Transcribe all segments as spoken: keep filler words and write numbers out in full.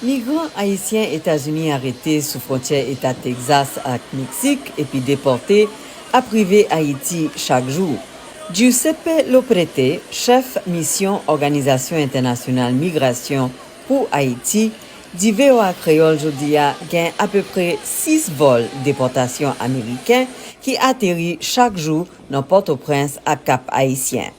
Migran ayisyen Etazini arete sou fwontyè eta Tegzas ak Meksik epi depòte ap rive Ayiti chak jou. Giuseppe Loprete, chèf misyon Òganizasyon Entènasyonal Migrasyon pou Ayiti, di V O A Kreyòl jodi a gen apeprè sis vòl depòtasyon ameriken ki ateri chak jou nan Pòtoprens ak Kap Ayisyen.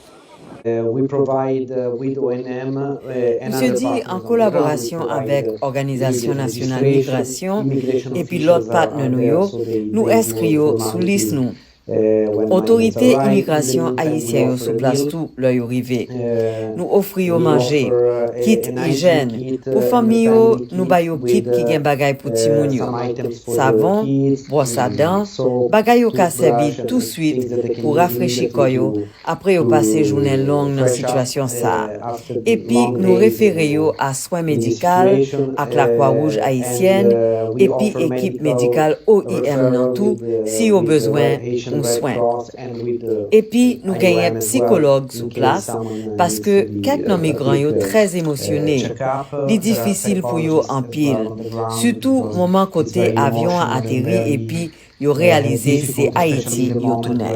Misye di, an kolaborasyon avèk Òganizasyon Nasyonal Migrasyon epi lòt patnè nou yo, nou enskri yo sou lis nou. Otorite imigrasyon ayisyen yo sou plas tou lè yo rive. Nou ofri yo manje, kit ijèn. Pou fanmi yo, nou ba yo kit ki gen bagay pou timoun yo. Savon, bwòs a dan, bagay yo ka sèvi touswit pou rafrechi kò yo apre yo pase jounen long nan sitiyasyon sa a. Epi nou refere yo a swen medikal ak Lakwa Wouj Ayisyèn epi ekip medikal O I M nan tou si yo bezwen yon swen. Epi nou genyen sikològ sou plas paske kèk nan migran yo trè emosyone. Li difisil pou yo anpil, sitou moman kote avyon an ateri epi yo reyalize se Ayiti yo tounen.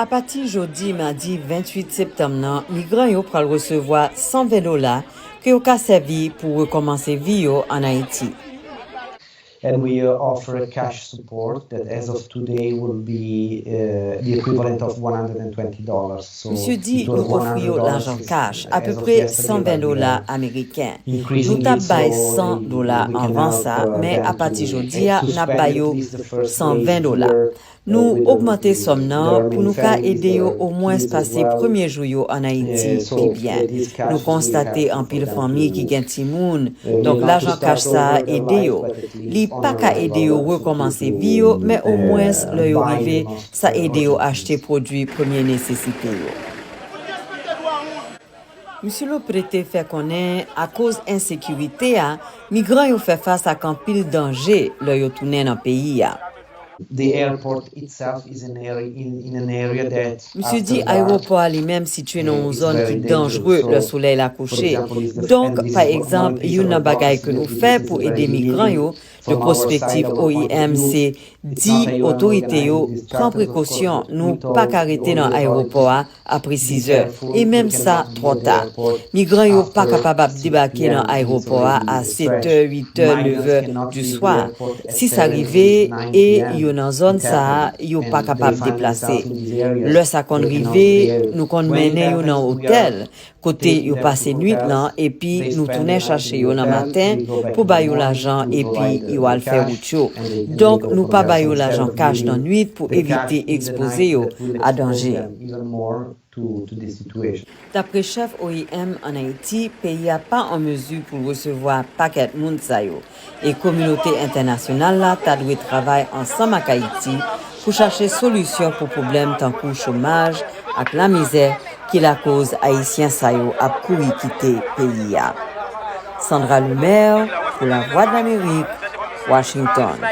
Apati jodi madi ventuit septanm nan, migran yo pral resevwa san ven dola ke yo ka sèvi pou rekòmanse vi yo ann Ayiti. And we uh, offer a cash support that as of today will be uh, the equivalent of one hundred twenty dollars. So Misye di nou ofri yo lajan kach, apeprè san ven dola ameriken. Nou t ap bay san dola anvan sa, men apati jodi a, n ap ba yo san ven dola. Nou ogmante sòm nan pou nou ka ede yo omwens pase premye jou yo ann Ayiti pi byen. Nou konstate anpil fanmi ki gen timoun, donk lajan kach sa a ede yo. Li pa ka ede yo rekòmanse vi yo, men omwens lè yo rive, sa ede yo achte pwodui premye nesesite yo. Misye Loprete fè konnen, akoz ensekirite a, migran yo fè fas ak anpil danje lè yo tounen nan peyi a. Misye di ayewopò a li menm sitiye nan yon zòn ki danjre lè solèy la kouche. Donk, pa egzanp, youn nan bagay ke nou fè pou ede migran yo, de pwospektiv O I M, se di otorite yo pran prekosyon, nou pa ka rete nan ayewopò a apre sizè, e menm sa twò ta. Migran yo pa kapab ap debake nan ayewopò a a setè, witè, nevè di swa. Si sa rive e yo nan zòn sa a, yo pa kapab deplase. Lè sa konn rive, nou konn mennen yo nan otèl, kote yo pase nwit lan, epi nou tounen chache yo nan maten pou ba yo lajan, epi yo al fè wout yo. Donk, nou pa ba yo lajan kach nan nwit pou evite ekspoze yo a danje. Dapre chèf O I M ann Ayiti, peyi a pa an mezi pou l resevwa pakèt moun sa yo, e kominote entènasyonal la ta dwe travay ansanm ak Ayiti pou chache solisyon pou pwoblèm tankou chomaj ak lamizè ki lakoz Ayisyen sa yo ap kouri kite peyi a. Sandra Lemaire, pou Lavwadlamerik, Washington.